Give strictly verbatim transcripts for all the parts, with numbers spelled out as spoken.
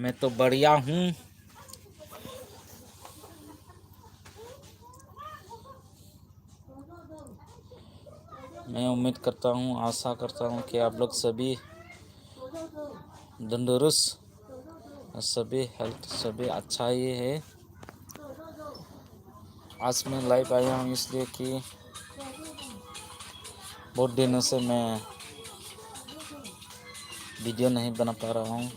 मैं तो बढ़िया हूँ। मैं उम्मीद करता हूँ, आशा करता हूँ कि आप लोग सभी तंदुरुस्त, सभी हेल्थ, सभी अच्छा ही है। आज मैं लाइव आया हूँ इसलिए कि बहुत दिनों से मैं वीडियो नहीं बना पा रहा हूँ।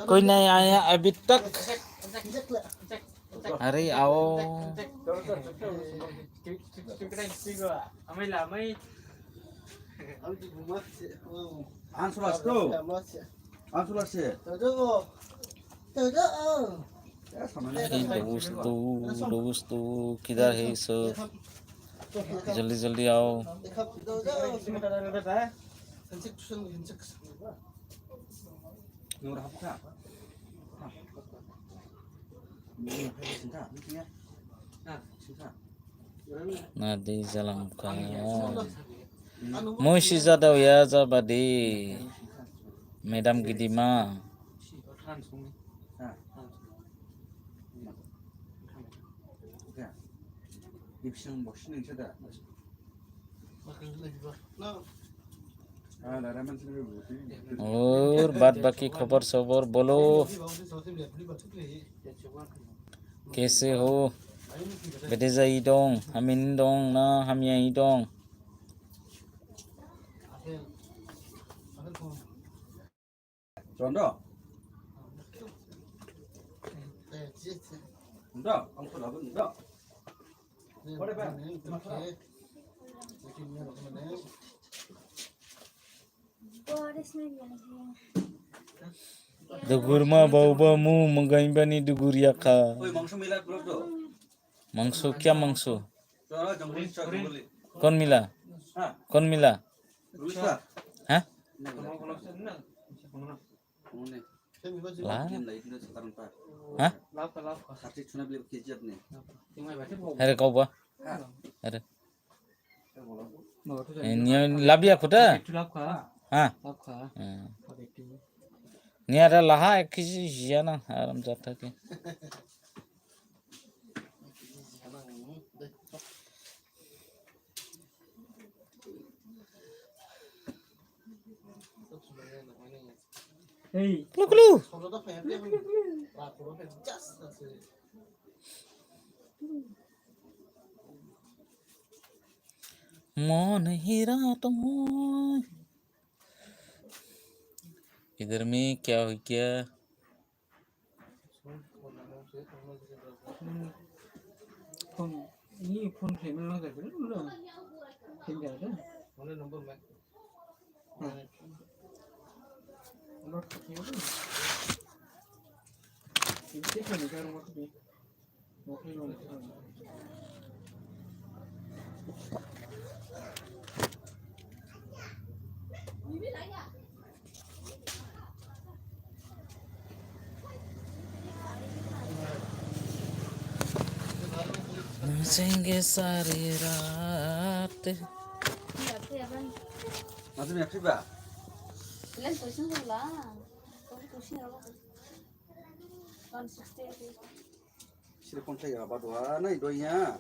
कोई नहीं आया अभी तक। अरे आओ। Ang sulas tu. Ang sulas tu. अरे दोस्तों, दोस्तों, किधर है सब? जल्दी जल्दी आओ। Nadi jalang kha. Musi jadao ya jabadi. Madam Gidima. और बाद बाकी खबर सबर बोलो, कैसे हो? Bede jai dong, hamin dong na hamyai dong? Jondo. Jondo, ang pun abun jondo. Dugur ma baoba mu menggainbani dugur yakha. Oi, mangso mila blok do. Mangso kya mangso? Jora janguli, jora janguli. Kon mila? Ha? Kon mila? Rusa. Ha? Nang. Lah. Ha? Hari kau ba? Hari. Eh, niya labia khuda? Ha? Hmm. Niya ada laha ek kisi jia na, haram jata ke. Hey. Klu, klu. Mon hira tong. इधर में क्या हो गया? Phone, ini phone payment lo tadi lo. Tinggal ada. Mana nomor, Mak? Hmm. Nomor payment. Ini cek ni, kalau mau tu. Singge sari rat. Masa ni apa ba? Sila kontak ya, apa doa, nai doa ya.